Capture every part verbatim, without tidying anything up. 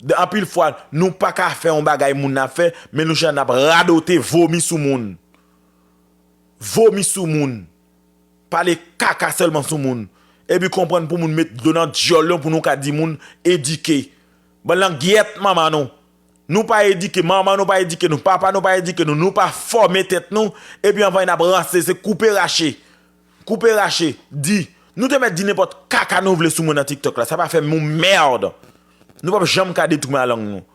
Anpil fwa, nou pa ka fè yon bagay moun ap fè, men nou chita n ap radote, vomi sou moun. Vomi sou moun. Pale kaka sèlman sou moun. Epi konprann pou moun met dlo nan dyòl nou pou nou ka di moun edike. Bann langyèt manman nou. Nou pa edike, manman nou pa edike nou, papa nou pa edike nou, nou pa fòme tèt nou, epi anvan n ap ranse, se koupe rache. Koupe rache, di. Nou te mèt di nenpòt kaka nou vle sou mwen nan TikTok la, sa pa fè m yon mèd. Nou p ap janm ka detwi malang nou.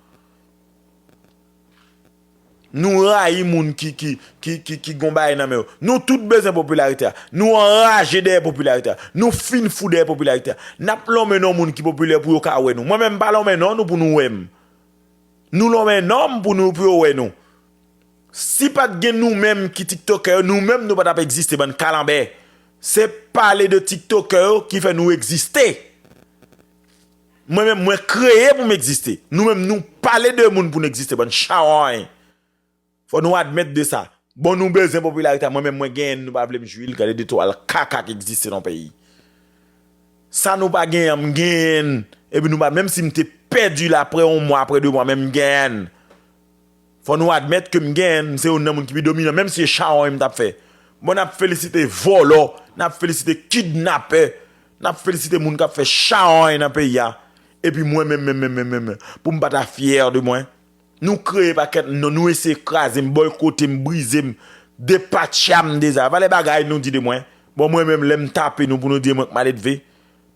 Nou rayi moun ki, ki, ki, ki, ki gon bagay nan men yo. Nou tout bezwen popilarite a. Nou anraje dèyè popilarite a. Nou fin fou dèyè popilarite a. N ap lonmen non moun ki popilè pou yo ka wè nou. Mwen menm m pa lonmen non nou pou nou wè m. Nou lonmen non m pou nou, pou yo wè nou. Si pa t gen nou menm ki tiktokè yo, nou menm nou pa t ap egziste, bann kalanbè. Se pale de tiktokè yo ki fè nou egziste. Mwen menm, mwen kreye pou m egziste. Nou menm, nou pale de moun pou n egziste, bann chawony. Fò nou admèt de sa. Bon, nou bezwen popilarite a. Mwen menm, mwen genyen l, nou pa vle m jwi l. Gade de twal kaka k egziste nan peyi. Sa nou pa genyen an, m genyen l. Epi nou pa, menm si m te pèdi l apre yon mwa, apre de mwa, men m genyen l. Fò nou admèt ke m genyen l, m se youn nan moun ki pi dominan, menm si se chawony m t ap fè. Bon, n ap felisite vòlò, n ap felisite kidnapè, n ap felisite moun k ap fè chawony nan peyi a. Epi mwen menm, menm, menm, menm, menm, menm, pou m pa ta fyè de mwen. Nou kreye pakèt non, nou eseye kraze m, bòykote m, brize m, depatcha m deja. Valè bagay nou di de mwen. Bon, mwen menm, lè m tape nou pou nou di mwen k maledve,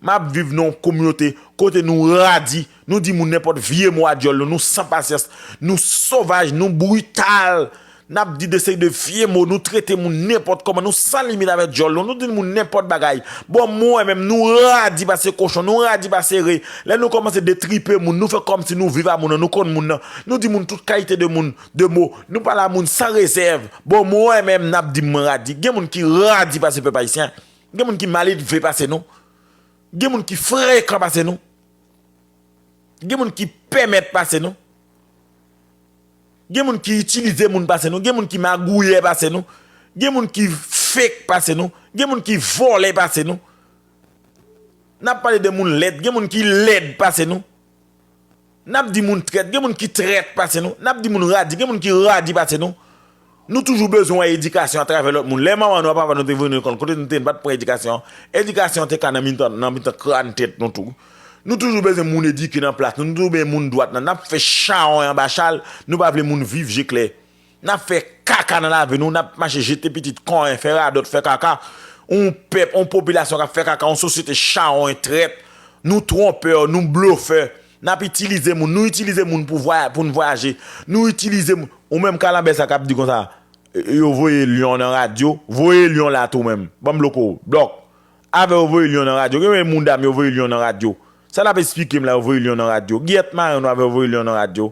m ap viv nan yon kominote kote nou radi, nou di moun nenpòt vye mo a dyòl nou, nou san pasyans, nou sovaj, nou brital. N ap di de seri de vye mo, nou trete moun nenpòt kòman, nou san limit avèk dyòl nou, nou di moun nenpòt bagay. Bon, mwen menm, nou radi pase kochon, nou radi pase re. Lè nou kòmanse detripe moun, nou fè kòmsi nou viv a moun nan, nou konn moun nan. Nou di moun tout kalite de moun, de mo. Nou pale a moun san rezèv. Bon, mwen menm, n ap di mwen radi. Gen moun ki radi pase pèp ayisyen. Gen moun ki maledve pase nou. Gen moun ki frekan pase nou. Gen moun ki pèmèt pase nou. Gen moun ki itilize moun pase nou. Gen moun ki magouyè pase nou. Gen moun ki fake pase nou. Gen moun ki vòlè pase nou. N ap pale de moun lèd. Gen moun ki lèd pase nou. N ap di moun trèt, gen moun ki trèt pase nou. N ap di moun radi, gen moun ki radi pase nou. Nou toujou bezwen wè edikasyon atravè lòt moun. Lè manman nou ak papa nou te vini lekòl, kote nou te ye, nou pa t pran edikasyon. Edikasyon te ka nan mitan, nan mitan kràn tèt nou tou. Nou toujou bezwen moun edike nan plas nou. Nou toujou bezwen moun dwat nan. N ap fè chawony anba chal, nou pa vle moun viv je klè. N ap fè kaka nan lavi nou, n ap mache jete pitit, konyen, fè radòt, fè kaka. Yon pèp, yon popilasyon k ap fè kaka, yon sosyete chawony, trèt. Nou twonpè, nou blofè. N ap itilize moun, nou itilize moun pou vwaya-, pou n vwayaje. Nou itilize moun. Ou menm kalanbè sa k ap di konsa, yo voye lyon nan radyo, voye lyon la tou menm. Ban m bloke w, blòk. Avè yo voye lyon nan radyo. Gen yon moun dam yo voye lyon nan radyo. Sa l ap esplike m la, yo voye lyon nan radyo. Gyèt maren nou avè yo voye lyon nan radyo.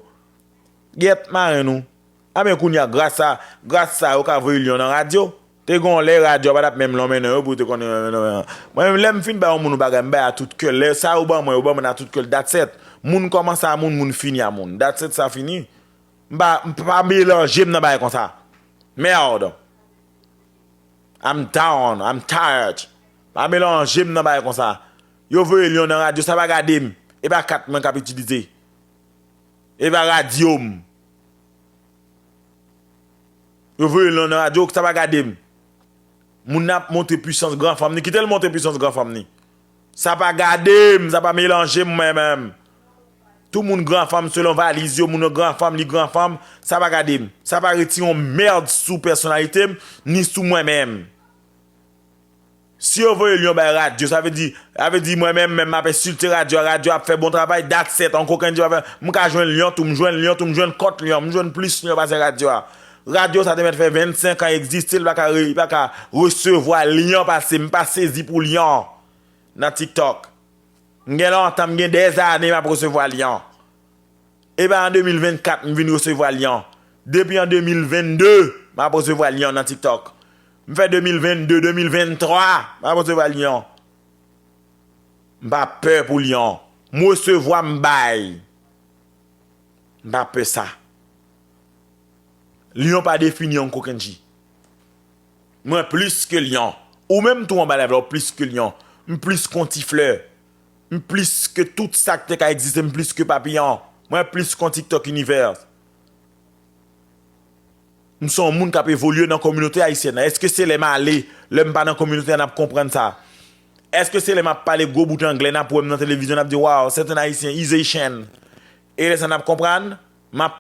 Gyèt maren nou. Anben kounye a, gras a, gras sa yo ka voye lyon nan radyo. Te gen yon lè radyo a pa t ap menm lonmen non yo pou yo te konn lonmen non yo. Mwen menm, lè m fin ba yon moun yon bagay, m bay a tout kè l. Lè sa yo ban mwen, yo ban mwen a tout kè l, that's it. Moun kòmanse a moun, moun fini a moun. That's it, sa fini. M pa, m pa melanje m nan bagay konsa. Merde. I'm down, I'm tired. Pa melanje m nan bagay konsa. Yo voye lyon nan radyo, sa pa gade m. E pa kat mwen k ap itilize. E pa radyo m. Yo voye lyon nan radyo, sa pa gade m. Moun nan ap montre pwisans gran fanm ni, kite l montre pwisans gran fanm ni. Sa pa gade m, sa pa melanje m mwen menm. Tout moun gran fanm selon valiz yo, moun yo gran fanm, li gran fanm, sa pa gade m. Sa pa retire yon mèd sou pèsonalite m, ni sou mwen menm. Si yo voye lyon bay radyo, sa vle di, sa vle di mwen menm, menm m ap ensilte radyo a, radyo a ap fè bon travay, that's it, yon kokenn di pa fè, m ka jwenn lyon tou, m jwenn lyon tou, m jwenn kòt lyon, m jwenn plis lyon pase radyo a. Radyo sa te mèt fè vennsenk an egziste, li pa ka re-, li pa ka resevwa lyon pase m, m pa sezi pou lyon nan TikTok. M gen lontan, m gen dèzane m ap resevwa lyon. E pa an de mil vennkat m vin resevwa lyon. Depi an de mil vennde, m ap resevwa lyon nan TikTok. M fè de mil vennde, de mil venntwa, m ap resevwa lyon. M pa pè pou lyon. M resevwa, m bay. M pa pè sa. Lyon pa defini yon kokenn ji. Mwen plis ke lyon. Ou menm tou anba live la, ou plis ke lyon. M plis ke yon ti flè. M plis ke tout sa k te ka egziste, m plis ke papiyon. Mwen plis kon TikTok Universe. M se yon moun k ap evolye nan kominote ayisyèn nan. Èske se lè m ale, lè m pa nan kominote a, n ap konprann sa? Èske se lè m ap pale gwo bout anglè, n ap wè m nan televizyon, n ap di, "Wow, c'est un Haïtien, he's Asian." E lè sa n ap konprann, m ap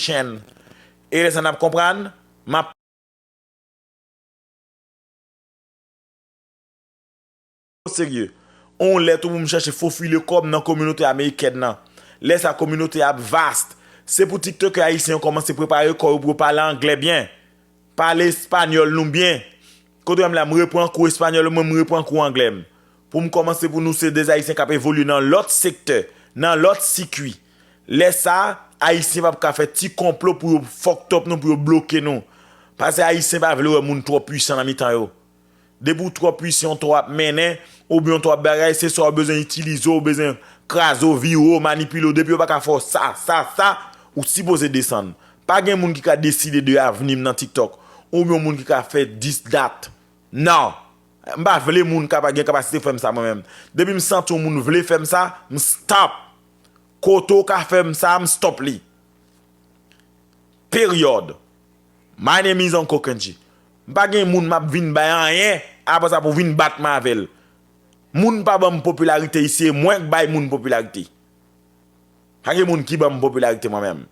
Asian. E lè sa n ap konprann, m ap serye. On lè tou pou m chèche fofile kò m nan kominote amerikèn nan. Lè sa kominote a ap vast. Se pou tiktokè ayisyen yo kòmanse prepare kò yo pou yo pale anglè byen. Pale espanyòl nou byen. Kote w wè m la, m repran kou espanyòl mwen, m repran kou anglè m. Pou m kòmanse pou nou se de ayisyen k ap evolye nan lòt sektè, nan lòt sikui. Lè sa, ayisyen p ap ka fè ti konplo pou yo fucked up nou, pou yo bloke nou. Paske ayisyen pa vle wè moun twò pwisan nan mitan yo. Depi w twò pwisan, yon tò ap mennen, oubyen yon tò ap bagay, se sa w bezwen itilize, w bezwen kraze w, vire w, manipile w. Depi yo pa ka fè w sa, sa, sa, ou sipoze desann. Pa gen moun ki ka deside de avni m nan TikTok. Oubyen yon moun ki ka fè this, that. Non. M pa vle moun ka pa gen kapasite fè m sa mwen menm. Depi m santi yon moun vle fè m sa, m stop. Kote w ka fè m sa, m stop li. Peryòd. My name is Uncle Kendji. M pa gen moun m ap vin bay anyen, apre sa pou vin bat mwen avè l. Moun pa ban m popilarite isi, e mwen k bay moun popilarite. Pa gen moun ki ban m popilarite mwen menm.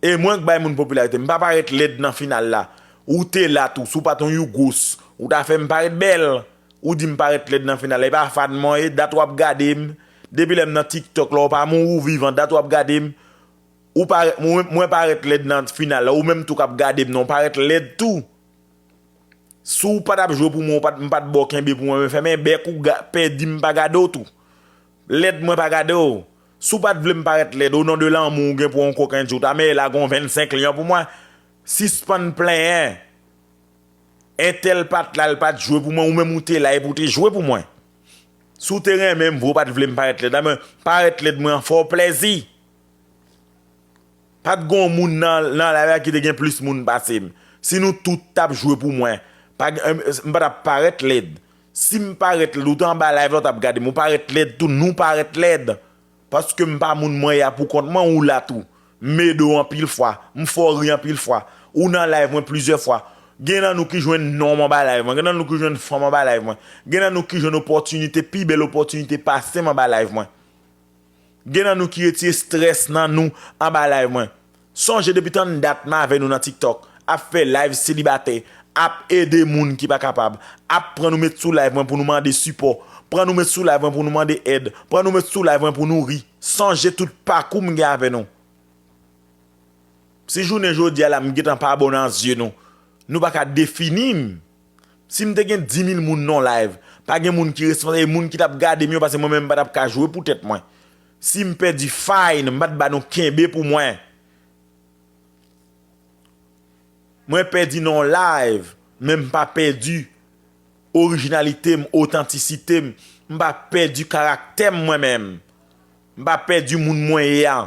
E mwen k bay moun popilarite. M pa parèt lèd nan final la. Ou te la tou, si w pa t yon Yougous, ou ta fè m parèt bèl. Ou di m parèt lèd nan final la. E pa fan mwen ye, dat w ap gade m. Depi lè m nan TikTok la, ou pa mouri, ou vivan, dat w ap gade m. Ou parèt, mwen, mwen parèt lèd nan final la. Ou menm tou k ap gade m nan, ou parèt lèd tou. Si w pa t ap jwe pou mwen, ou pa t, m pa t ba w kenbe pou mwen, men fèmen bèk ou, ga-, pèdi m pa gade w tou. Lèd mwen pa gade w. Si w pa t vle m parèt lèd, o non de lanmou w gen pou yon kokenn jou, ta mèye lage yon vennsenk lyon pou mwen. Sispann plenyen. Entèl pa t la, l pa t jwe pou mwen, ou menm ou te la, epi w te jwe pou mwen. Si w te renmen m vre, w pa t vle m parèt lèd. Amè, parèt lèd mwen an fè w plèzi. Pa t gon moun nan, nan live la ki te gen plis moun pase m. Si nou tout t ap jwe pou mwen, pa gen, m pa t ap parèt lèd. Si m parèt lèd, ou te anba live la, w t ap gade m. Ou parèt lèd tou, nou parèt lèd. Paske m pa moun mwen ye a pou kont mwen, ou la tou. M ede w anpil fwa, m fè w ri anpil fwa. Ou nan live mwen plizyè fwa. Gen nan nou ki jwenn nonm anba live mwen, gen nan nou ki jwenn fanm anba live mwen. Gen nan nou ki jwenn opòtinite, pi bèl opòtinite pase m anba live mwen. Gen nan nou ki retire estrès nan nou anba live mwen. Sonje depi tann dat m avè nou nan TikTok, ap fè live selibatè, ap ede moun ki pa kapab, ap pran nou met sou live mwen pou nou mande sipò, pran nou met sou live mwen pou nou mande èd, pran nou met sou live mwen pou nou ri. Sonje tout pakou m gen avè nou. Si jounen jodi a la m gentan pa bon nan zye nou, nou pa ka defini m. Si m te gen di mil moun nan live, pa gen moun ki responsab, e moun ki t ap gade m yo, paske mwen menm m pa t ap ka jwe pou tèt mwen. Si m pèdi, fine, m pa t ba nou kenbe pou mwen. Mwen pèdi nan live, men m pa pèdi orijinalite m, otantisite m. M pa pèdi karaktè m mwen menm. M pa pèdi moun mwen ye a.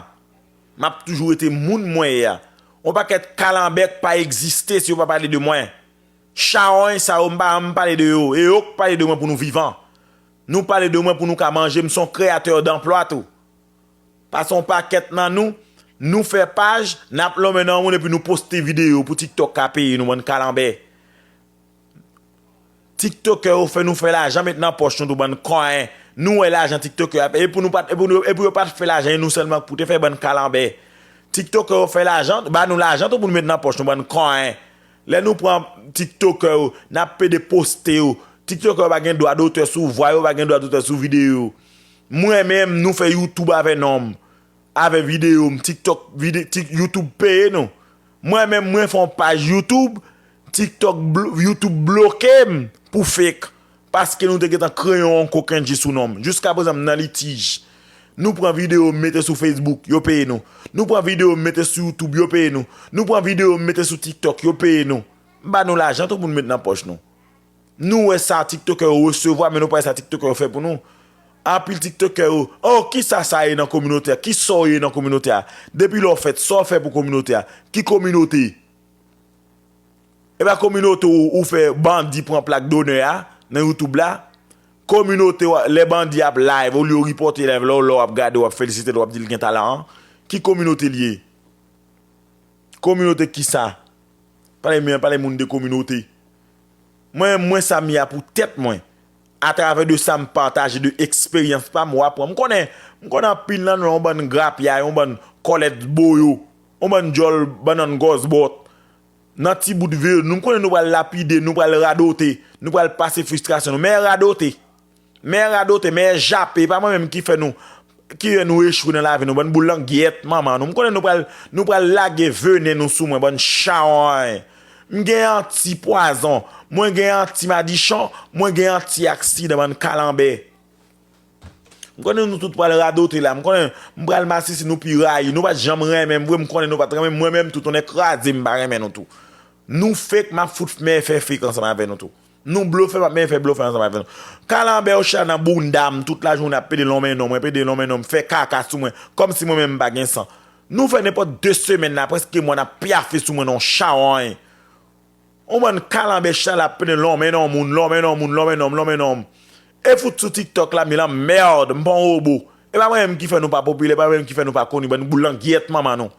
M ap toujou rete moun mwen ye a. Yon pakèt kalanbè k pa egziste si yo pa pale de mwen. Chawony sa yo, m pa janm pale de yo. E yo k pale de mwen pou nou vivan. Nou pale de mwen pou nou ka manje. M se yon kreyatè danplwa tou. Paske yon pakèt nan nou, nou fè paj, n ap lonmen nan moun epi nou poste videyo pou TikTok ka peye nou, bann kalanbè. Tiktokè yo fè nou fè lajan, met nan pòch nou tou, bann konyen. Nou wè lajan tiktokè yo ap fè. E pou nou pa t, e pou nou, e pou yo pa t fè lajan, e nou sèlman k pou te fè, bann kalanbè. Tiktokè yo fè lajan, ba nou lajan tou pou nou met nan pòch nou, bann konyen. Lè nou pran tiktokè yo, n ap pede poste yo. Tiktokè yo pa gen dwa dotè sou vwa yo, pa gen dwa dotè sou videyo yo. Mwen menm, nou fè YouTube avè non m, avè videyo m, TikTok, vide-, Tik-, YouTube peye nou. Mwen menm, mwen fè yon paj YouTube, TikTok blo-, YouTube bloke m pou fake. Paske nou te gentan kreye yon Uncle Kendji sou non m. Jiskaprezan, m nan litij. Nou pran videyo m mete sou Facebook, yo peye nou. Nou pran videyo m mete sou YouTube, yo peye nou. Nou pran videyo m mete sou TikTok, yo peye nou. Ba nou lajan tou pou nou met nan pòch nou. Nou wè sa tiktokè yo resevwa, men nou pa wè sa tiktokè yo fè pou nou. Anpil tiktokè yo, oh, kisa sa ye nan kominote a? Kisa w ye nan kominote a? Depi lè w fèt, sa w fè pou kominote a? Ki kominote? E pa kominote ou, ou fè bandi pran plak donè a? nan YouTube la, kominote w, lè bandi ap live, olye w ripòte live la, lè w ap gade, w ap felisite l, w ap di l gen talan an, ki kominote l ye? Kominote kisa? Pale m, pale moun de kominote. Mwen, mwen sa m ye a pou tèt mwen. Atravè de sa m pataje, de eksperyans pa m, w aprann. M konnen, m konnen anpil nan nou, yon bann grapyay, yon bann kòlèt boyo, yon bann djòl bannann gòzbòt. Nan ti bout vi nou, m konnen nou pral lapide, nou pral radote, nou pral pase fristrasyon nou. Men radote. Men radote, men jape, pa mwen menm ki fè nou, ki fè nou echwe nan lavi nou, bann boul langyèt manman nou. M konnen nou pral, nou pral lage venen nou sou mwen, bann chawony. M gen anti pwazon, mwen gen anti madichon, mwen gen anti aksidan, bann kalanbè. M konnen nou tout pral radote la, m konnen m pral masisi nou pi rayi, nou pa t janm renmen m vre, m konnen nou pa t renmen m, mwen menm tou, tonnè kraze m pa renmen nou tou. Nou fake, m ap fout men fè fake ansanm avè nou tou. Nou blofè, m ap men fè blofè ansanm avè nou. Kalanbè yo chita nan bounda m tout lajounen ap pede lonmen non mwen, pede lonmen non m, fè kaka sou mwen, kòmsi mwen menm m pa gen san. Nou fè nenpòt de semèn la, prèske mwa n ap pyafe sou mwen non chawony. On bann kalanbè chita la ap pede lonmen non moun, lonmen non moun, lonmen non m, lonmen non m. E fout sou TikTok la, mi lanmèd, m pa yon wobo. E pa mwen menm ki fè nou pa popilè, e pa mwen menm ki fè nou pa koni, bann boul langyèt manman nou.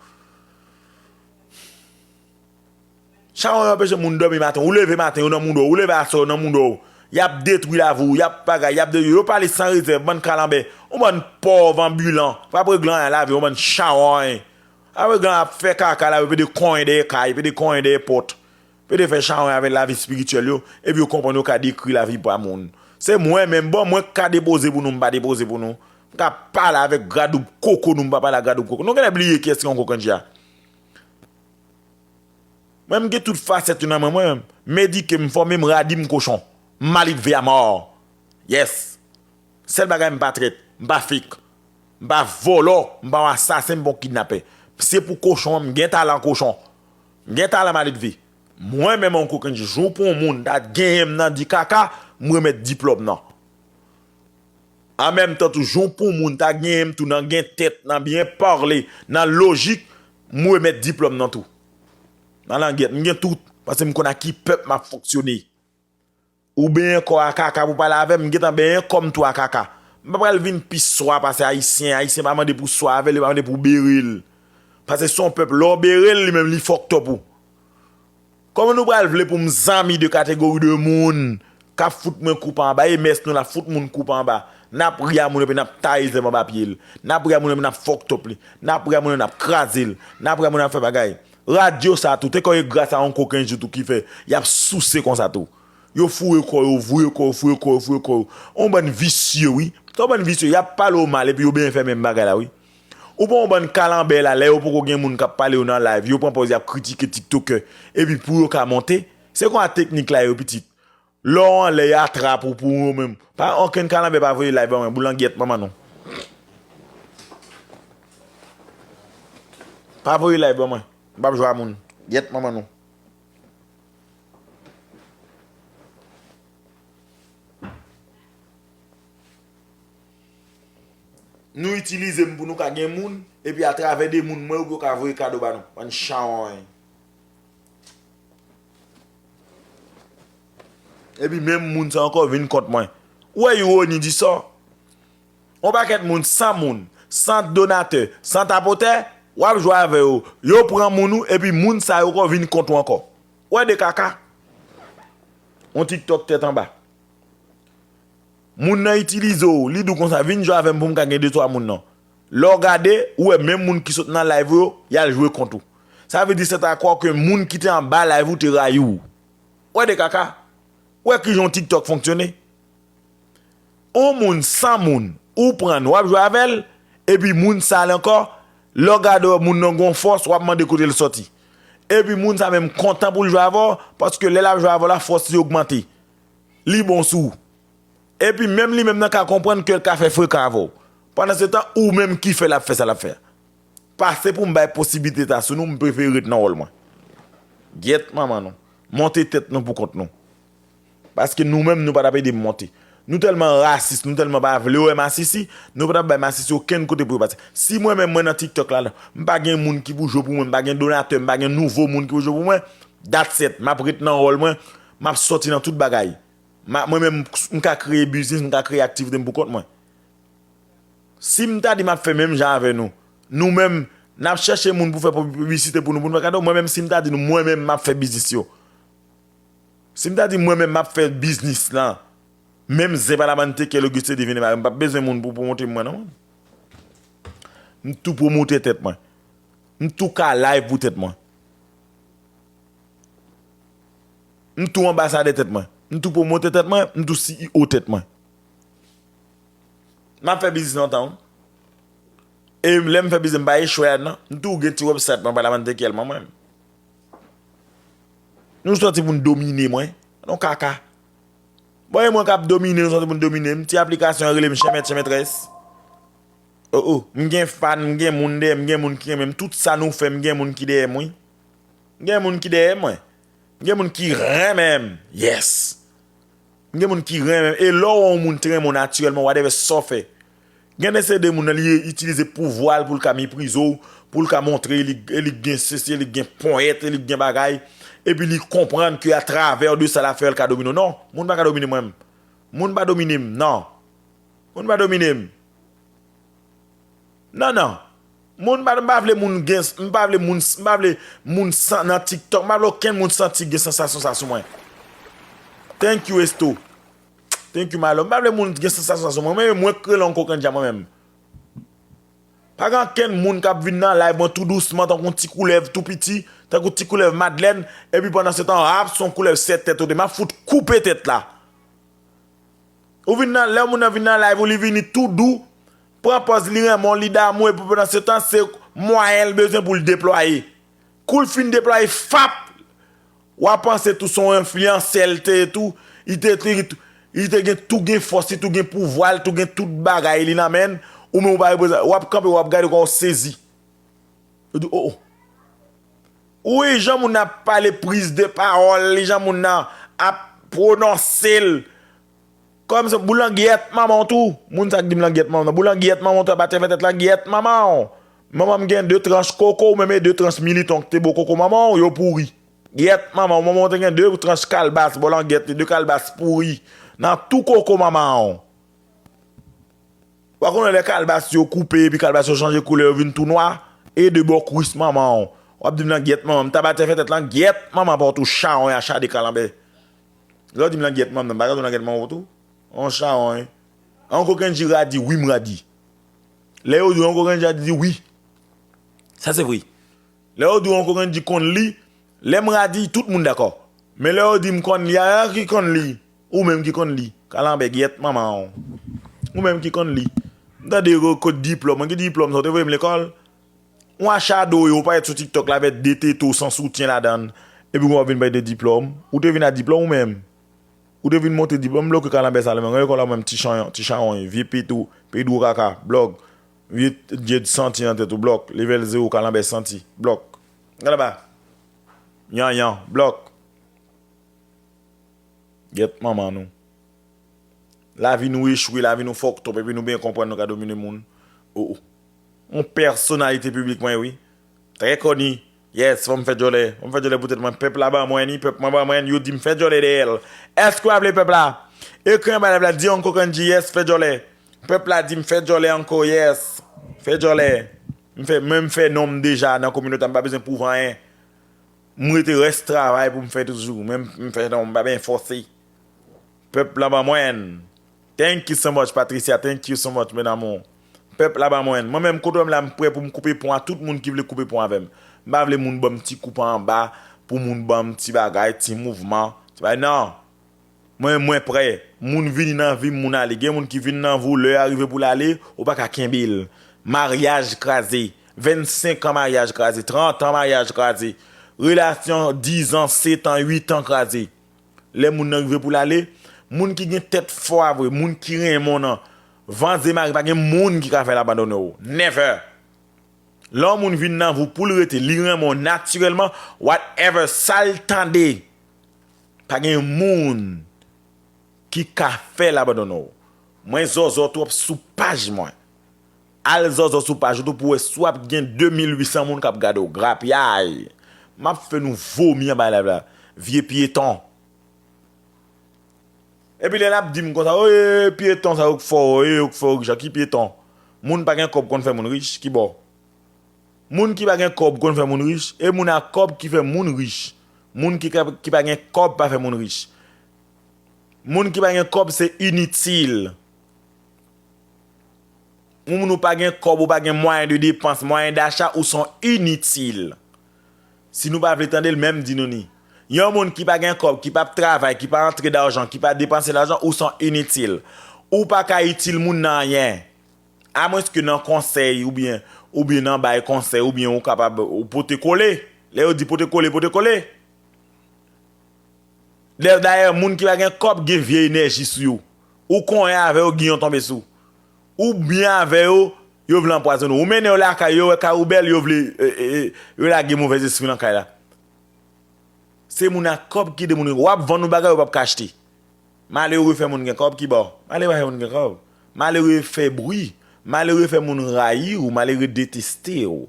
Chawony anpeche moun dòmi maten. Ou leve maten, yo nan mouda w. Ou leve aswè, yo nan mouda w. Y ap detwi lavi w, y ap bagay, y ap detwi. Yo pale san rezèv, bann kalanbè. Yon bann pòv anbilan. Pa p regle anyen lavi, yon bann chawony. Pa p regle anyen, ap fè kaka la, yo pede konyen dèyè kay, pede konyen dèyè pòt. Pede fè chawony avèk lavi espirityèl yo, epi yo konprann yo ka detwi lavi pa moun. Se mwen menm, bon, mwen k ka depoze pou nou, m pa depoze pou nou. M ka pale avèk gradoub koko nou, m pa pale ak gradoub koko. Nou genlè bliye kiyès ki yon kokenn dja. Mwen, m gen tout fasèt yo nan men mwen. M edike, m fòme, m radi, m kochon. M malitvè a mò. Yes. Sèl bagay, m pa trèt, m pa fake. M pa vòlò, m pa yon asasen, m pa yon kidnapè. Se pou kochon an, m gen talan kochon. M gen talan malitvè. Mwen menm yon kokenn jou pou yon moun ta genyen m nan di kaka, m remèt diplòm nan. An menm tan tou, jou pou moun ta genyen m tou nan gen tèt, nan byen pale, nan lojik, m remèt diplòm nan tou. Nan langyèt, m gen tout, paske m konn ak ki pèp m ap fonksyone. Ou benyen kò a kaka pou pale avè m, m gentan benyen kò m tou a kaka. M pa pral vin pi swa pase Ayisyen, Ayisyen pa mande pou swa avè l, li pa mande pou bere l. Paske se yon pèp, lè w bere l, li menm li fucked up ou. Kòman nou pral vle pou m zanmi de kategori de moun k ap fout mwen kou pa anba, e mès nou l ap fout moun kou pa anba. N ap ri a moun epi n ap taye zèb anba pye l. N ap ri a moun epi n ap fucked up li. N ap ri a moun epi n ap kraze l. N ap ri a moun ap fè bagay. Radyo sa tou, te kò e gras a yon kokenn jou tou ki fè y ap souse konsa tou. Yo foure kò yo, voye kò yo, foure kò yo, foure kò yo. Yon bann visye, wi. Se yon bann visye, y ap pale w mal epi yo benyen fè menm bagay la, wi. Ou pran yon bann kalanbè la, lè yo poko gen moun k ap pale yo nan live, yo pran pòz y ap kritike tiktokè, epi pou yo ka monte. Se konsa teknik la ye, pitit. Lè w anlè, y atrap ou pou yo menm. Pa okenn kalanbè pa voye live ban mwen, boulangyèt manman nou. Pa voye live ban mwen. M p ap jwe a moun. Gyèt manman nou. Nou itilize m pou nou ka gen moun, epi atravè de moun mwen yo pou yo ka voye kado ba nou. Bann chawony. Epi menm moun sa ankò vin kont mwen. Ou wè ironi di sò? Yon pakèt moun, san moun, san donatè, san tapotè, w ap jwe avè yo. Yo pran moun ou, epi moun sa yo ankò vin kont ou ankò. Ou wè de kaka? Yon TikTok tèt anba. Moun nan itilize w, li di w konsa, vin jwe avè m pou m ka gen de twa moun nan. Lè w gade, ou wè menm moun ki sot nan live ou yo, y al jwe kont ou. Sa vle di, c'est à croire que moun ki te anba live ou te rayi w. Ou wè de kaka? Ou wè kijan yon TikTok fonksyone? Yon moun, san moun, ou pran l, w ap jwe avè l, epi moun sa a ankò, lè w gade w wè moun nan gon fòs, w ap mande kote l sòti. Epi moun sa menm kontan pou l jwe avè w, paske lè l ap jwe avè w la, fòs li ogmante. Li bon sou ou. Epi menm li menm nan ka konprann ke l ka fè frekan avè w. Pandansetan, ou menm ki fè l ap fè sa l ap fè a. Pase pou m bay posiblite sa sou nou, m prefere ret nan wòl mwen. Gyèt manman nou. Monte tèt nou pou kont nou. Paske nou menm, nou pa t ap ede m monte. Nou tèlman rasis, nou tèlman pa vle wè masisi, nou pa t ap bay masisi okenn kote pou yo pase. Si mwen menm mwen nan TikTok la, m pa gen moun ki pou jwe pou mwen, m pa gen donatè, m pa gen nouvo moun ki pou jwe pou mwen, that's it, m ap ret nan wòl mwen, m ap sòti nan tout bagay. Ma- mwen menm, m ka kreye biznis, m ka kreye aktivite m pou kont mwen. Si m ta di m ap fè menm jan avè nou, nou menm, n ap chèche moun pou fè piblisite pou nou, pou nou fè kado, mwen menm, si m ta di nou, mwen menm, m ap fè biznis yo. Si m ta di mwen menm, m ap fè biznis lan, menm zen pa la bann teke Auguste Divine Marie, m p ap bezwen moun pou pwomote mwen, non. M tou pwomote tèt mwen. M tou ka live pou tèt mwen. M tou anbasadè tèt mwen. M tou pwomotè tèt mwen. M tou C E O tèt mwen. M ap fè biznis lontan, wi. E lè m fè biznis, m pa echwe ladan, non. M tou gen ti website mwen, pa la bann teke mwen menm. Nou sòti pou n domine mwen. Non kaka. Bon, e mwen k ap domine, nou sòti pou n domine m. Ti aplikasyon an rele m chèmèt, chèmètrès. Oh, oh. M gen fan, m gen moun dèyè m, m gen moun ki renmen m. Tout sa nou fè, m gen moun ki dèyè m, wi. M gen moun ki dèyè mwen. M gen moun ki renmen m. Yes. M gen moun ki renmen m. E lè w wè yon moun te renmen w natirèlman, whatever sa w fè. Gen de se de moun nan, li itilize pouvwa l pou l ka meprize w, pou l ka montre li, li gen sesi, li gen ponyèt, li gen bagay. Epi li konprann ke atravè de sa l ap fè, l ka domine w. Non, moun pa ka domine mwen. Moun pa domine m, non. Moun pa domine m. Non, non. Moun pa, m pa vle moun gen, m pa vle moun, m pa vle moun san, nan TikTok, m pa vle okenn moun santi gen sansasyon sa sou mwen. Thank you, Esto. Thank you, my love. M pa vle moun gen sansasyon sa sou mwen. Men mwen k rele yon kokenn dja mwen menm. Pa gen okenn moun k ap vin nan live mwen tou dousman, tankou yon ti koulèv tou piti, tankou ti koulèv madlèn, epi pandan se tan, ap, se yon koulèv sèt tèt ou te, m ap fout koupe tèt la. Ou vin nan, lè moun nan vin nan live ou, li vini tou dou, pran pòz li renmen w, li damou, epi pandan se tan, se mwayen l bezwen pou l deplwaye. Kou l fin deplwaye, fap! W a panse tou se yon enfliyansè l te ye tou, li te, te, li te gen tou gen fòs, li tou gen pouvwa, li tou gen tout bagay li nan men l, ou menm ou pa reprezante, w ap kanpe, w ap gade kòm w sezi. Ou di, oh, oh. Wi, jan moun nan ap pale, priz de pawòl li, jan moun nan ap pwononse l. Kòm se boulangyèt manman w tou. Moun sa k di m langyèt manman w nan. Boulangyèt manman w tou, ap atè fè tèt langyèt manman w. Manman m gen de tranch koko, ou menm e de tranch militon k te bo koko manman w, yo pouri. Gyèt manman w, manman w te gen de tranch kalbas, bò langyèt li, de kalbas pouri. Nan tou koko manman w. W a konnen lè kalbas yo koupe, epi kalbas yo chanje koulè, yo vin tou nwa, e de bò kwis manman w. W ap di m langyèt manman m, m t ap atè fè tèt langyèt manman pa w tou, chawony a chade kalanbè. Lè w di m langyèt manman m, m pa ka di w langyèt manman w tou. On chawony. An kokenn di radi, wi m radi. Lè yo di w an kokenn di radi, di wi. Sa se vre. Lè yo di w an kokenn di konn li, lè m radi, tout moun dakò. Men lè yo di m konn li, a ki konn li? Ou menm ki konn li. Kalanbè gyèt manman w. Ou menm ki konn li. M tande yo kot diplòm, ki diplòm sa w te voye m lekòl? Yon achado yo, ou parèt sou TikTok la avèk de tete w san soutyen ladan l. Epi w ap vin bay de diplòm. Ou te vin a diplòm ou menm? Ou te vin montre diplòm, bloke kalanbè sa la menm. Gade lekòl la menm, ti chan, ti chawony, vye Pedro, Pedro kaka, blòk. Vye dyèd santi nan tèt ou, blòk. Level zewo, kalanbè santi, blòk. Gade anba. Yanyan, blòk. Gyèt manman nou. Lavi nou echwe, lavi nou fòktòp, epi nou byen konprann nou ka domine moun. Oh, oh. Yon pèsonalite piblik mwen, wi. Trè koni. Yes, fò m fè djòlè. Fò m fè djòlè poutèt mwen. Pèp la ban mwen ni, pèp mwen ban mwen, yo di m fè djòlè dèyè l. Èske w ap vle pèp la? Ekri anba live la, di ankò Kandji, yes, fè djòlè. Pèp la di m fè djòlè ankò, yes. Fè djòlè. M fè, mwen m fè non m deja nan kominote a, m pa bezwen pwouve anyen. M rete rès travay pou m fè toujou. Men m fè non, m pa byen fòse. Pèp la ban mwen. Thank you so much, Patricia. Thank you so much, mon amour. Pèp la ban mwen. Mwen menm, kote w wè m la, m prè pou m koupe pon a tout moun ki vle koupe pon avè m. M pa vle moun ban m ti koup anba, pou moun ban m ti bagay, ti mouvman. Ti bagay, non. Mwen, mwen prè. Moun vini nan vi m, moun ale. Gen moun ki vin nan vi w, lè a rive pou l ale, ou pa ka kenbe l. Maryaj kraze. Vennsenk an maryaj kraze. Trant an maryaj kraze. Relasyon diz an, sèt an, uit an kraze. Lè moun nan rive pou l ale, moun ki gen tèt fò a vre, moun ki renmen w nan vanze mari, pa gen moun ki ka fè l abandone w. Never! Lè yon moun vin nan vi w pou l rete, li renmen w natirèlman, whatever sa l tande, pa gen moun ki ka fè l abandone w. Mwen zòzò twòp sou paj mwen. Al zòzò sou paj ou tou pou w wè si w ap gen de mil uit san moun k ap gade w. Grapyay! M ap fè nou vomi anba live la. Vye pyeton. Epi lè l ap di m konsa, "Oye, pyeton sa yo k fè w, yo k fè w rich la, ki pyeton?" Moun pa gen kòb konn fè moun rich, ki bò? Moun ki pa gen kòb konn fè moun rich, e moun ak kòb ki fè moun rich. Moun ki, ka- ki pa gen kòb pa fè moun rich. Moun ki pa gen kòb se initil. Moun ou pa gen kòb, ou pa gen mwayen de depans, mwayen dacha, ou son initil. Si nou pa vle tande l, menm di nou ni. Yon moun ki pa gen kòb, ki p ap travay, ki pa antre dajan, ki pa depanse lajan, ou son initil. Ou pa ka itil moun nan anyen. Amwenske nan konsèy oubyen, oubyen nan bay konsèy oubyen ou kapab ou pote kole. Lè yo di pote kole, pote kole. Dayè, moun ki pa gen kòb gen vye enèji sou yo. Ou konyen avè yo, giyon tonbe sou. Ou byen avè yo, yo vle anpwazonnen w. Ou mennen yo lakay yo, yo wè kay ou bèl, yo vle, e, e, e, yo lage movèzespri nan kay la. Se moun ak kòb ki de moun. W ap vann yon bagay, yo p ap ka achte. Malere fè moun gen kòb ki ba w. Malere pa fè moun gen kòb. Malere fè bri. Malere fè moun rayi w. Malere deteste w.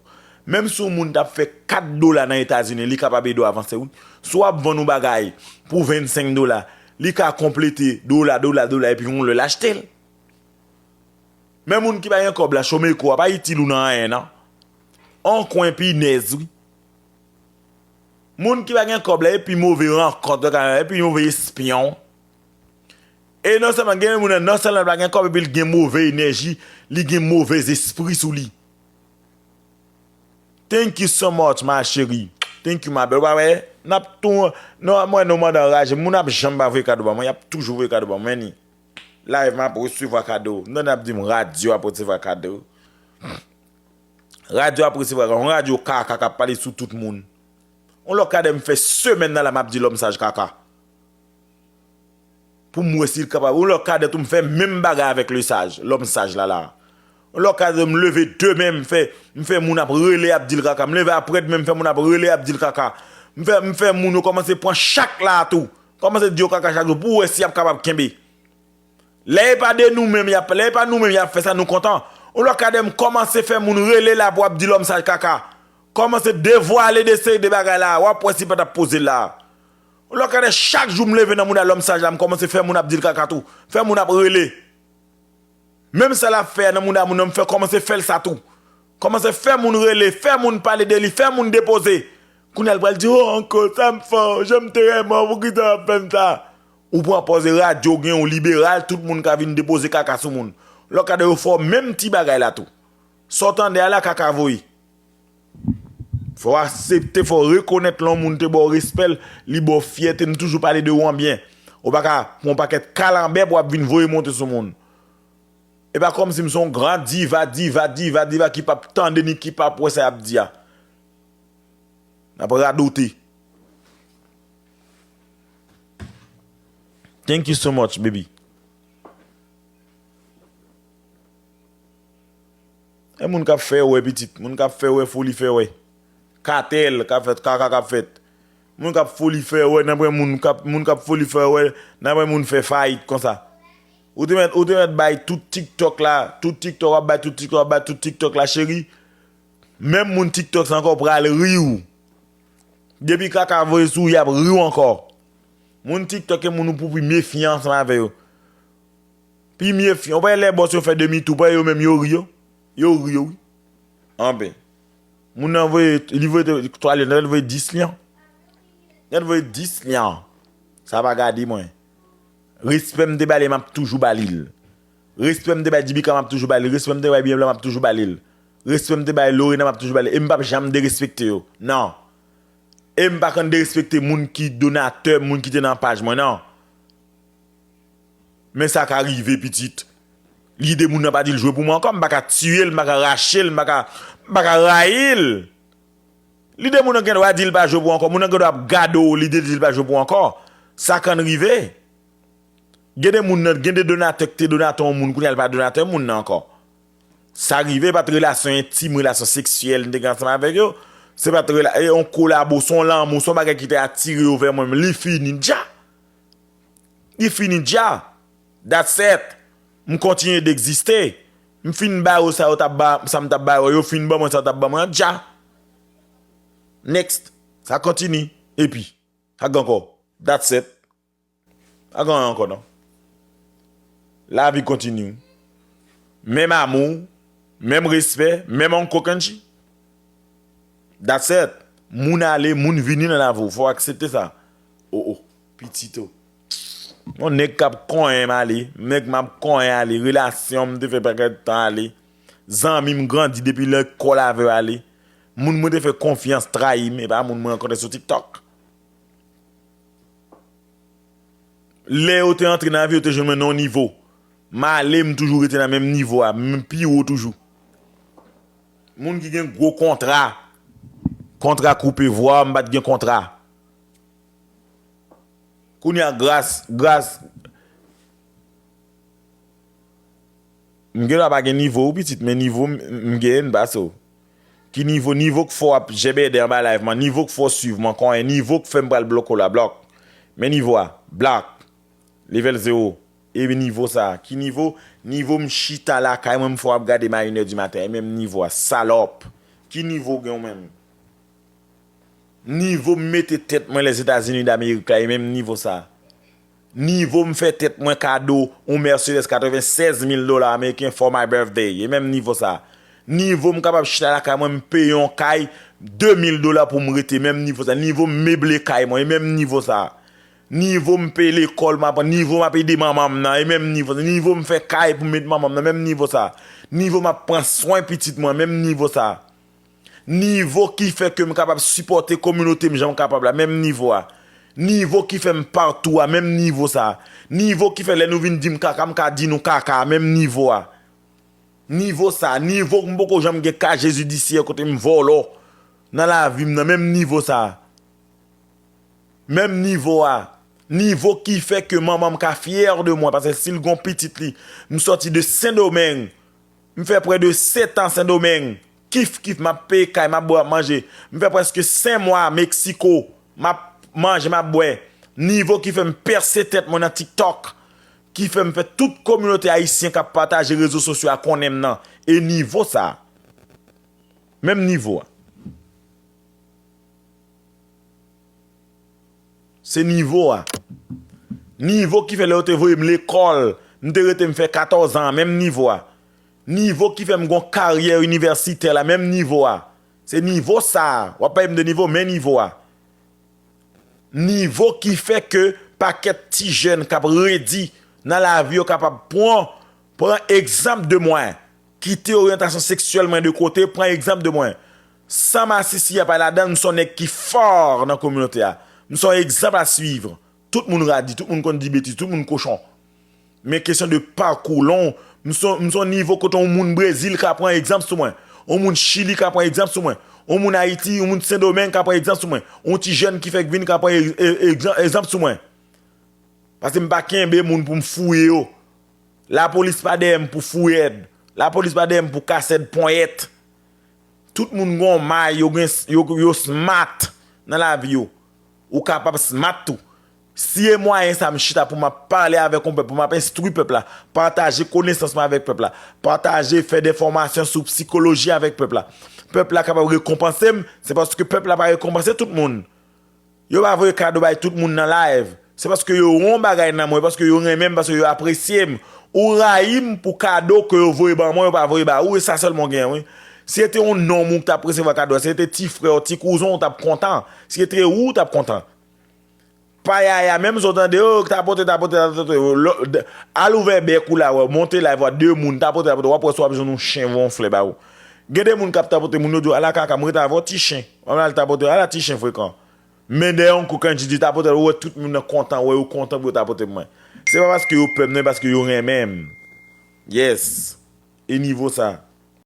Menm si yon moun t ap fè kat dola nan Etazini, li kapab ede w avanse wi. Si w ap vann yon bagay pou vennsenk dola, li ka konplete dola, dola, dola, epi yon lè l achte l. Men moun ki pa gen kòb la, chomeko a pa itil ou nan anyen, non. On kwen pinèz, wi. Moun ki pa gen kòb la, e pi move rankont, e pi move espyon. E non sèlman gen moun nan, non sèlman l pa gen kòb, epi l gen move enèji, li gen move zespri sou li. Thank you so much, ma chérie. Thank you, ma belle. Ou pa wè, n ap tou, non, mwen, nou mande anraje. Moun ap janm pa voye kado ban mwen, y ap toujou voye kado ban mwen, ni. Live, m ap resevwa kado. M tande ap di m radyo ap resevwa kado. Radyo ap resevwa kado. Yon radyo kaka k ap pale sou tout moun. Yon lòt kadè m fè semèn nan la, m ap di lòm saj kaka. Pou m wè si l kapab. Yon lòt kadè tou, m fè menm bagay avèk le saj, lòm saj la la. Yon lòt kadè, m leve demen, m fè, m fè moun ap rele, ap di l kaka. M leve aprè demen, m fè moun ap rele, ap di l kaka. M fè, m fè moun yo kòmanse pran chak la tou. Kòmanse di yo kaka chak jou, pou w wè si y ap kapab kenbe. Lè e pa de nou menm y ap, lè e pa nou menm y ap fè sa, nou kontan. Yon lòt kadè m kòmanse fè moun rele la pou ap di lòm saj kaka. Kòmanse devwale de seri de bagay la, w ap wè si pa t ap poze la. Yon lòt kadè chak jou m leve nan mouda lòm saj la, m kòmanse fè moun ap di l kaka tou. Fè moun ap rele. Menm sa l ap fè a nan mouda moun nan, m fè kòmanse fè l sa tou. Kòmanse fè moun rele, fè moun pale de li, fè moun depoze. Kounye a l pral di, "O, ankò, sa m fè w, jan m te renmen w, poukisa w ap fè m sa?" Ou pran pòz e radyo gen yon liberal, tout moun ka vin depoze kaka sou moun. Lòt kadè yo fè w menm ti bagay la tou. Sa w tande a la kaka voye. Fò w aksepte, fò w rekonèt lè yon moun te ba w respè l, li ba w fyète, m toujou pale de ou an byen. Ou pa ka pran yon pakèt kalanbè pou w ap vin voye monte sou moun. E pa kòmsi m se yon gran diva, diva, diva, diva ki p ap tande ni ki p ap wè sa y ap di a. N ap radote. Thank you so much, baby. E moun k ap fè wè, pitit. Moun k ap fè wè, foli fè wè. Katèl k ap fèt, kaka k ap fèt. Moun k ap foli fè wè, n ap wè moun k ap, moun k ap foli fè wè, n ap wè moun fè fayit konsa. Ou te mèt, ou te mèt bay tout TikTok la, tout TikTok, w ap bay tout TikTok, w ap bay tout TikTok la, cheri. Menm moun TikTok sa ankò pral ri w. Depi kaka voye sou w, y ap ri w ankò. Moun TikTok e moun ou pou pi mefyan ansanm avè yo. Pi mefyan. Ou pa wè lè bòs yo fè demi tou, pa wè yo menm yo ri yo. Yo ri yo, wi. Anben. Moun nan voye, li voye twa lyon, nèt voye dis lyon. Nèt voye dis lyon. Sa pa gade mwen. Respè m te ba li, m ap toujou ba li l. Respè m te bay Dibika, m ap toujou ba li l. Respè m te bay Byen Blan, m ap toujou ba li l. Respè m te bay Lorena, m ap toujou ba li l. E m p ap janm derespekte yo. Non. E m pa konn derespekte moun ki donatè, moun ki te nan paj mwen, non. Men sa ka rive, pitit. Lide moun nan pa di l jwe pou mwen ankò, m pa ka tiye l, m pa ka rache l, m pa ka, m pa ka rayi l. Lide moun nan gen dwa di l pa jwe pou ankò, moun nan gen dwa ap gade w, lide di l pa jwe pou ankò. Sa konn rive. Gen de moun nan, gen de donatè ki te donate yon moun, kounye a l pa donate moun nan ankò. Sa rive, pa t relasyon entim, relasyon seksyèl m te gen ansanm avèk yo. Se pa t rela-, e yon kolabo, se yon lanmou, se yon bagay ki te atire yo vè mwen, men li fini dja. Li fini dja. That's it. M kontinye degziste. M fin ba yo sa yo t ap ba, sa m t ap ba yo, yo fin ban mwen sa yo t ap ban mwen an dja. Next. Sa kontinye. Epi, sa gen ankò. That's it. Pa gen anyen ankò non. Lavi kontini. Menm amou, menm respè, menm Uncle Kenji. That's it. Moun ale, moun vini nan lavi w. Fò w aksepte sa. O, o, pitit o. Yon nèg k ap konyen m ale, nèg m ap konyen ale, relasyon m te fè pakèt tan ale, zanmi m grandi depi lekòl avè yo ale, moun mwen te fè konfyans trayi m, e pa moun mwen rankontre sou TikTok. Lè yo te antre nan vi, yo te jwenn mwen nan yon nivo. M ale, m toujou rete nan menm nivo a, m pi wo toujou. Moun ki gen gwo kontra, kontra koupe vwa, m pa t gen kontra. Kounye a, gras, gras, m gen dwa pa gen nivo ou pitit, men nivo m, m genyen m pase w. Ki nivo? Nivo k fè w ap jèbèdè anba live mwen, nivo k fè w swiv mwen konyen, nivo k fè m pral bloke w la, blòk. Men nivo a, blòk. Level zewo. E nivo sa. Ki nivo? Nivo m chita lakay mwen, m fè w ap gade m a inè di maten. E menm nivo a, salòp. Ki nivo w gen ou menm? Nivo m mete tèt mwen Lèzetazini Damerik la, e menm nivo sa. Nivo m fè tèt mwen kado yon Mercedes katrevennsèz mil dola ameriken for my birthday, e menm nivo sa. Nivo m kapab chita lakay mwen, m peye yon kay de mil dola pou m rete, menm nivo sa. Nivo m meble kay mwen, e menm nivo sa. Nivo m peye lekòl m aprann, nivo m ap ede manman m nan, e menm nivo sa. Nivo m fè kay pou m met manman m nan, menm nivo sa. Nivo m ap pran swen pitit mwen, menm nivo sa. Nivo ki fè ke m kapab sipòte kominote m jan m kapab la, menm nivo a. Nivo ki fè m patou a, menm nivo sa. Nivo ki fè lè nou vin di m kaka, m ka di nou kaka a, menm nivo a. Nivo sa, nivo m poko janm gen kay jidisyè kote m vòlò nan lavi m nan, menm nivo sa. Menm nivo a. Nivo ki fè ke manman m ka fyè de mwen, paske si l gon pitit li, m sòti de Sendomeng, m fè prè de sèt an Sendomeng, kif kif, m ap peye kay, m ap bwè, m ap manje. M fè prèske senk mwa Meksiko, m ap manje, m ap bwè. Nivo ki fè m pèse tèt mwen nan TikTok, ki fè m fè tout kominote ayisyen k ap pataje rezo sosyo a konnen m nan. E nivo sa. Menm nivo a. Se nivo a. Nivo ki fè lè yo te voye m lekòl, m te rete m fè katòz an, menm nivo a. Nivo ki fè m gon karyè inivèsitè la, menm nivo a. Se nivo sa a. W ap pale m de nivo, men nivo a. Nivo ki fè ke pakèt ti jèn k ap redi nan lavi yo kapab pran, pran egzanp de mwen. Kite oryantasyon seksyèl mwen de kote, pran egzanp de mwen. San masisi a pa ladan, m se yon nèg ki fò nan kominote a. M se yon egzanp a swiv. Tout moun radi, tout moun konn di betiz, tout moun kochon. Men kesyon de pakou long, m se, m se yon nivo kote yon moun Brezil ka pran egzanp sou mwen. Yon moun Chili ka pran egzanp sou mwen. Yon moun Ayiti, yon moun Sendomeng ka pran egzanp sou mwen. Yon ti jèn ki fèk vin ka pran e-, e-, egzan-, egzanp sou mwen. Paske m pa kenbe moun pou m fouye yo. Lapolis pa dèyè m pou fouyèd. Lapolis pa dèyè m pou kasèd ponyèt. Tout moun gon may, yo gen, yo, yo smart nan lavi yo. Ou kapab smart tou. Si e mwayen sa m chita pou m ap pale avèk yon pèp, pou m ap enstwi pèp la, pataje konesans mwen avèk pèp la, pataje, fè de fòmasyon sou sikoloji avèk pèp la, pèp la kapab rekonpanse m, se paske pèp la pa rekonpanse tout moun. Yo pa voye kado bay tout moun nan live. Se paske yo wè yon bagay nan mwen, paske yo renmen m, paske yo apresye m. Ou rayi m pou kado ke yo voye ban mwen, yo pa voye ba ou, e sa sèlman w genyen, wi. Si se te yon nonm ou ki t ap resevwa kado a, si se te ti frè w, ti kouzen w, w t ap kontan. Si se te ou, w t ap kontan. Pa yaya, menm si w tande, o, tapote, tapote, tapote, o, lò, d-, al ouvè bèk ou la, wè, monte live, wè, de moun, tapote, tapote, w ap wè si w ap jwenn yon chen, yon flè ba ou. Gen de moun k ap tapote moun, yo di w, "Ala kaka, m ret avè w, ti chen." W ap al tapote, "Ala ti chen frekan." Men dèyè yon kou Kendji di tapote, ou wè tout moun nan kontan, wè yo kontan pou yo tapote mwen. Se pa paske yo pè m, non, e paske yo renmen m. Yes. E nivo sa.